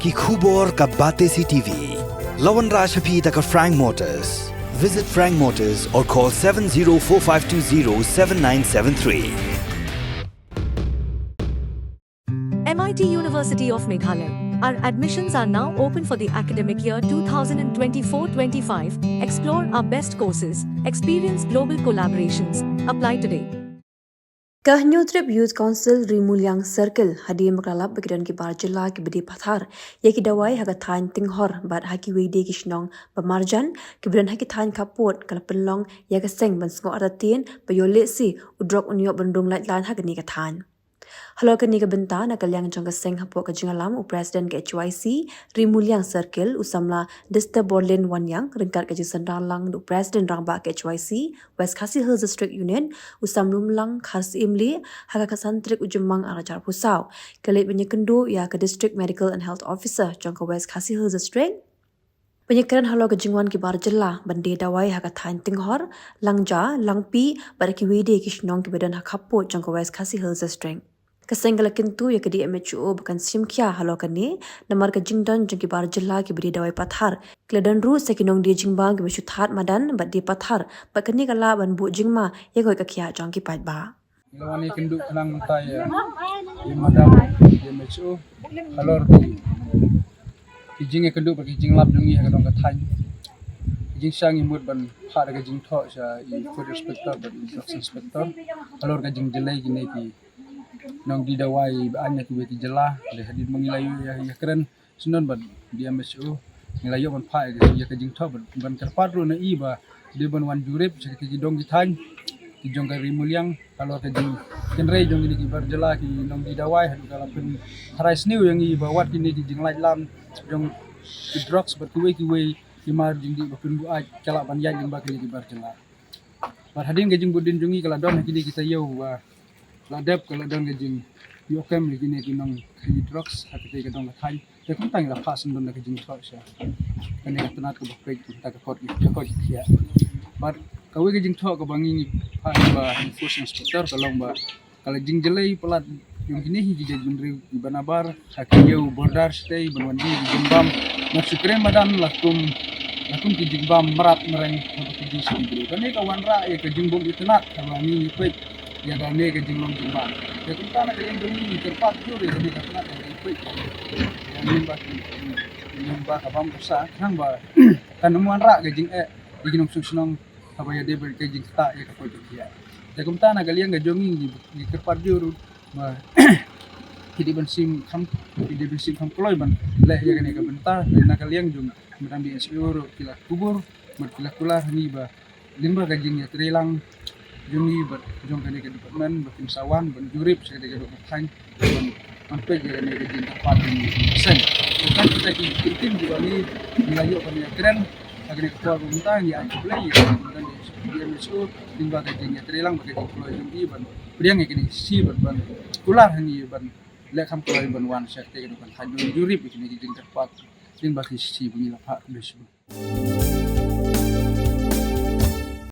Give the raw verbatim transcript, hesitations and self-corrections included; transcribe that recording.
Ki khubor ka Batesi T V. La wanrah sha phi da ka Frank Motors. Visit Frank Motors or call seven zero four five two zero seven nine seven three. M I T University of Meghalaya. Our admissions are now open for the academic year two thousand twenty-four twenty-five. Explore our best courses, experience global collaborations. Apply today. Ka Hynñiewtrep Youth Council Ri Muliang Circle hadien ba ka la lap ba ki don ki bar jylla kiba die pathar ïa ki dawai ha ka thaiñ Tinghor bad ha kiwei de ki shnong ba marjan kiba don ha ki thaiñ khappud, ka la pynlong ïa ka seng ban sngewthuh artatien ba ïoh lehse u drok un ïoh ban rung laitlan ha kane ka thaiñ. Halor kane ka bynta, na ka liang jong ka seng hapoh ka jingïalam u President ka H Y C Ri Muliang Circle, u samla Dista Borlin Wanïang, ryngkat ka jingsynran lang da u President Rangbah ka H Y C West Khasi Hills District Unit, u Samlumlang Kharsyiem Lih, ha ka khatsan tarik u Jymmang arhajar arphew saw, ki la leit ban ïakynduh ïa ka District Medical and Health Officer jong ka West Khasi Hills District ban ïakren halor ka jingwan ki bar jylla ban die dawai ha ka thaiñ Tinghor, Langja, Langpih bad kiwei de ki shnong kiba don ha khappud jong ka West Khasi Hills District. Ka seng ka la kyntu ïa ka D M H O ba kan shim khia halor kane, namar ka jingdon jong ki bar jylla kiba die dawai pathar ki la don ruh sa ki nongdie jingbam kiba shu thad madan bad die pathar, bad kane ka lah ban buh jingma ïa ka koit ka khiah jong ki paidbah. Ngi la wan ïakynduh khnang mynta ïa, ïa madam D M H O halor ki, ki jingïakynduh bad ki jinglap jong ngi ha ka dong ka thaiñ. Ki jingshah ngi mut ban phah da ka jingthoh sha i Food Inspector bad i Drugs Inspector halor ka jingjyllei kine ki nongdie dawai ba aiñ na kiwei ki jylla. Dei hadien ba ngi la ïoh ïa, ïakren sngewbha bad D M H O, ngi la ïoh ban phah ïa ka, ïa ka jingthoh bad ban kyrpad ruh na i ba dei ban wan jurip sha ki dong ki thaiñ ki jong ka Ri Muliang halor ka jingkynrei jong kine ki bar jylla ki nongdie dawai, haduh ka la pyntharai sniew ïa ngi ba wat kine ki jinglaitlam jong ki drugs bad kiwei kiwei ki mar jingdih ba pynbuaid ka lah ban ïaid lyngba kine ki bar jylla. Bad hadien ka jingbud dien jong ngi ka la don ha kine ki taïew ba la dep ka la don ka jingïoh kem ïa kine ki nongkhaïi drugs ha katei ka dong ka thaiñ. Te kumta ngi la phah sngewbha da ka jingthoh sha kane ka tnat kaba peit kumta ka kot, ka kot khiah. Bad kawei ka jingthoh kaba ngi, ngi phah ïa ba Force Inspector ka long ba ka la jingjyllei palat jong kine hi ki jaitbynriew kiba nabar ha ki ïew border shatei ban wan die ki jingbam. Ngi shu kren madan la kum, la kum ki jingbam mrad mreng ha ki jingshim briew. Kane ka wanrah ïa ka jingbym itynnad haba ngi, ngi peit ïa kane ka jinglong jingbam. Te kumta na ka liang jong ngi ngi kyrpad jur ïa kane ka tnat, ïa ngi peit ïa ngi ba ki, ngi ba ka bam ka sa khnang ba kan ym wanrah ka jingeh ïa ki nongshong shnong haba ïadei bad ka jingktah ïa ka koit ka khiah. Te kumta na ka liang ka jong ngi ngi, ngi kyrpad jur ba ki dei ban shim kham, ki dei ban shim kham kloi ban leh ïa kane ka bynta. Te na ka liang jong madam D M H O ruh ki la kubur bad ki la kular ha ngi ba lyngba ka jingïatreilang jong ngi bad jong kane ka department ba kin sa wan ban jurip sha kane ka dong ka thaiñ ban, ban peit ïa kane ka jingkyrpad jong ngi. Shen, tang kita ki kyntien kiba ngi, ngi la ïoh ban ïakren ha kane ka por ba mynta. Ngi ai khublei ïa ka D M H O lyngba ka jingïatreilang bad ka jingkloi jong i ban pdiang ïa kane ka shi bad ban kular ha ngi ban leh kham kloi ban wan sha kata ka dong ka thaiñ ban jurip ïa kane ka jingkyrpad lyngba ka shi ba ngi la phah. Khublei shibun.